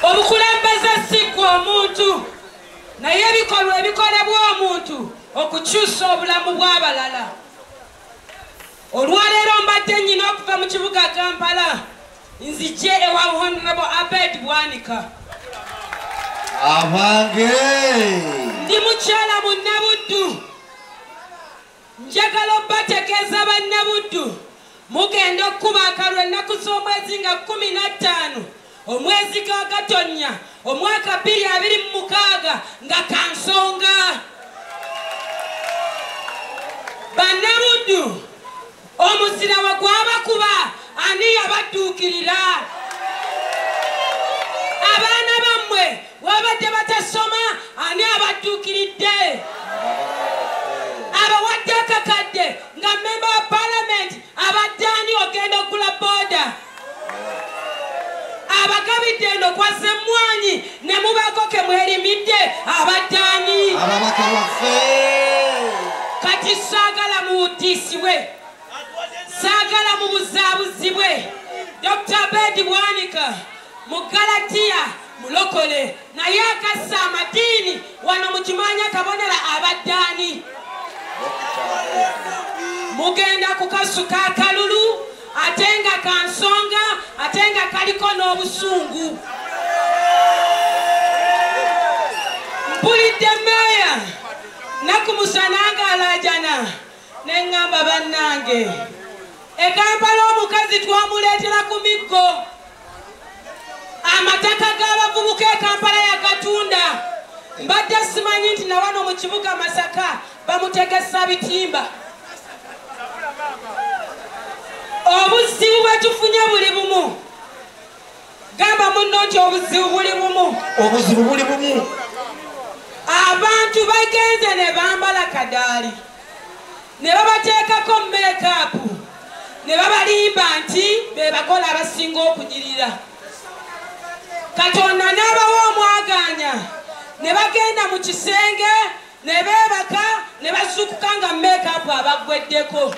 Obukulembeze si ggwe omuntu, naye ebikolwa ebikolebwa omuntu okukyusa obulamu bw'abalala. Olwaleero mbadde nnyina okuva mu kibuga Kampala nzije ewa Honorable Abed Bwanika. Abange! Ndi mukyala Munnabuddu. Njagala obbategeeza Bannabuddu, mugenda okukuba akalulu ennaku z'omwezi nga 15 omwezi gwa Gatonnya omwaka 2026 nga kansonga. Bannabuddu, omuzira we gwabakuba ani yabadduukirira? Abaana bammwe wabadde batasoma ani abadduukiridde? Abawadde akakadde nga memba wa paalamenti abadde ani ogenda okugula booda? Abagabidde endokwa z'emmwanyi ne mubaako ke mwerimidde abadde ani? Ababaka baffe! Kati saagala muwutiisibwe, saagala mubuzaabuzibwe. Dr. Abed Bwanika mu Galatiya mulokole, naye akassa amadiini wano mu Kimanya Kabonera abadde ani? Mugenda kukasuka akalulu ate nga kansonga, ate nga kaliko n'obusungu. Mpulidde mmeeya nakumusana ng'alaajana ne ŋŋamba bannange, e Kampala omukazi twamuleetera ku miggo. Amataka g'abavubuka e Kampala yagatunda. Mbadde simanyi nti na wano mu kibuga Masaka bamutegesa bitimba. Obuzibu bwe tufunye buli bumu. Gamba munno nti obuzibu buli bumu. Obuzibu buli bumu. Abantu bagenze ne bambala kadaali, ne babateekako make-up, ne babalimba nti be bakola abasinga okunyirira. Katonda n'abawa omwagaanya, ne bagenda mu kisenge ne beebaka ne bazuukuka nga make-up abaggweddeko.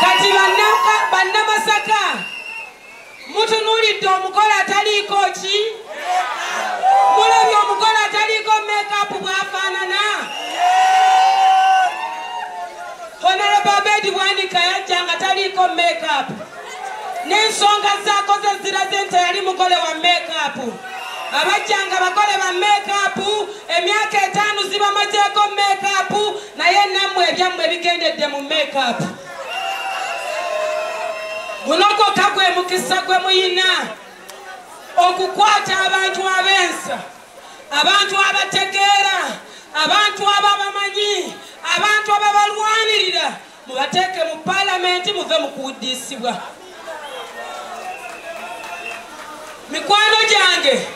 Kati Bannamasaka mutunuulidde omugole ataliiko ki? Mulabye omugole ataliiko make-up bw'afaanana? Honorable Abed Bwanika yajja nga taliiko make-up, n'ensonga z'akoze ziraze nti yali mugole wa make-up. Abajjanga bagole ba make-up emyaka 5 zibamazeeko make-up, naye nammwe ebyammwe bigendedde mu make-up. Guno gwokka gwe mukisa gwe muyina okukwata abantu ab'ensa, abantu abategeera, abantu ababamanyi, abantu ababalwanirira, mubateeke mu paalamenti muve mu kuwuddiisibwa. Mikwano gyange,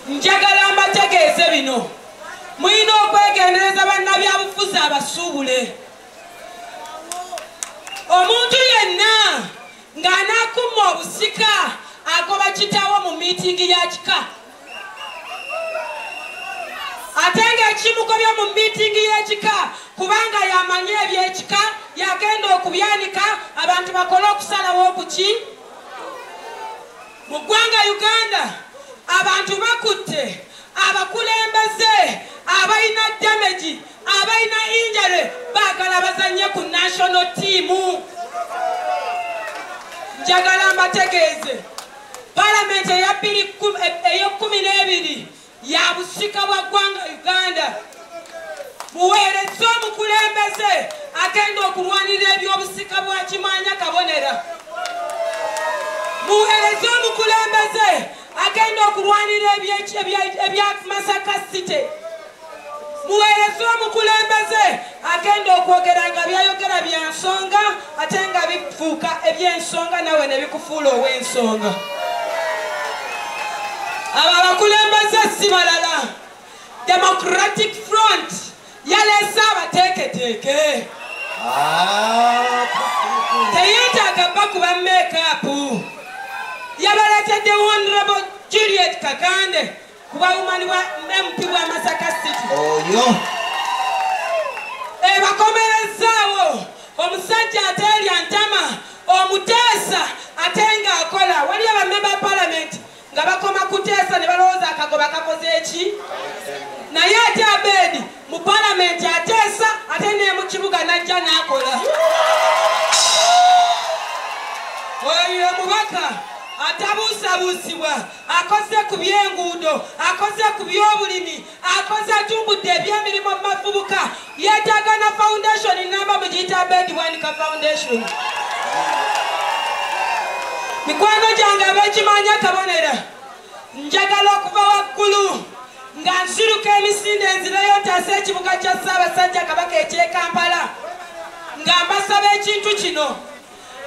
njagala mbategeeze bino. Mulina okwegendereza bannabyabufuzi abasuubule. Omuntu yenna ng'anaakumma obusika agoba kitaawo mu miitingi ya kika, ate ng'ekimugobya mu miitingi y'ekika kubanga yamanyi ebyekika, yagenda okubyanika abantu bakole okusalawo okuki. Mu ggwanga Uganda abantu bakutte abakulembeze abalina damage, abalina injury, baagala bazanye ku national team. Njagala mbategeeze, paalamenti ey'e12 ya busika bwa ggwanga Uganda. Muweereze omukulembeze agenda okulwanirira ebyobusika bwa Kimanya Kabonera. Muweereze omukulembeze agenda okulwanirira ebya Masaka City. Muweereze omukulembeze agenda okwogera nga byayogera bya nsonga, ate nga bifuuka eby'ensonga nawe ne bikufuula ow'ensonga. Abo abakulembeze si balala. Democratic Front yaleese abateeketeeke. Teyeetaaga bakuba make-up. Yabaleetedde Honorable Juliet Kakande kuba woman wa MP wa Masaka City. Oyo. Ebakomerezaawo omusajja ateerya ntama, omuteesa ate ng'akola. nga bakoma kuteesa ne balowooza akagoba kakoze eki. Naye ate Abedi mu palamenti ateesa ate ne mu kibuga n'ajja n'akola. Oyo mubaka atabuusabuusibwa, akoze ku by'enguudo, akoze ku by'obulimi, akoze atumbudde eby'emirimu mu bavubuka. Yeetaaga na foundation namba mugiyita Abedi Bwanika Foundation. Mikwano gyange ab'ekimanya kabonera, njagala okuva waggulu nga nsiruka emisinde nzireyo ntaase ekibuga kya Ssaabasajja Kabaka eky'e Kampala, nga mbasaba ekintu kino.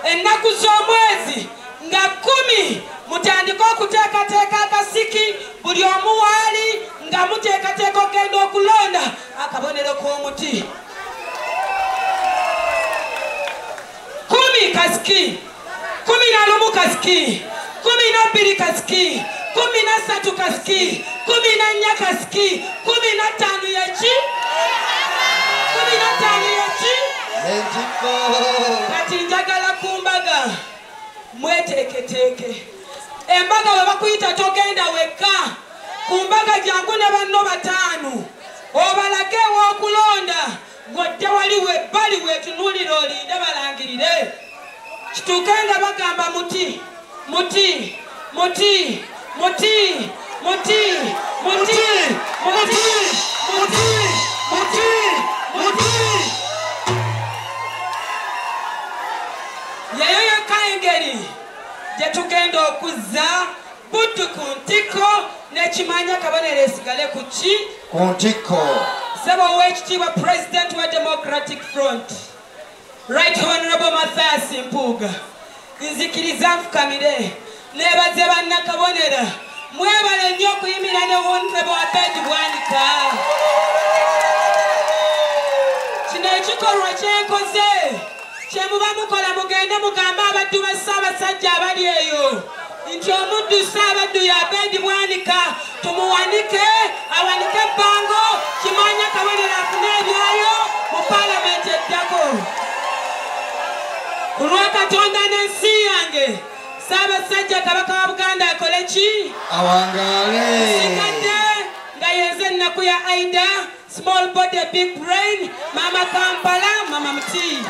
Ennaku z'omwezi nga 10 mutandike okuteekateeka akasiki, buli omu waali nga muteekateeka okugenda okulonda akabonero k'omuti. 10 kasiki, 11 kasiki, 12 kasiki, 13 kasiki, 14 kasiki, 15 yeki, 15 yeki. Kati njagala ku mbaga mweteeketeeke. Embaga bwe bakuyita togenda wekka, ku mbaga jangu ne banno 5 obalage ew'okulonda, ng'odde wali webbali weetunuulire olinde balangirire. Kituuke nga bagamba muti, muti, muti, muti, muti, muti, muti, muti, muti, muti. Yeyo yokka engeri gye tugenda okuzza Buddu ku ntikko n'ekimanya kabonero esigale ku ki? Ku ntikko. Ssebo ow'ekitiibwa President wa Democratic Front, Right Honorable Mathias Mpuuga, nzikiriza nfukamire neebaze bannakabonera, mwebale nnyo okuyimira ne Honorable Abedi Bwanika. Kino ekikolwa kyenkoze kye muba mukola, mugende mugambe abaddu ba Ssaabasajja abali eyo nti omuddu Ssaabaddu ya Abedi Bwanika, tumuwanike, awanike ebbango, kimanya kabonero afune ebyayo mu paalamenti eddako. Ku lwa Katonda n'ensi yange, Ssaabasajja Kabaka wa Buganda akole ki? Awangaale. Nsigadde nga yenze ennaku ya Aida, small body big brain, Mama Kampala, Mama Muti.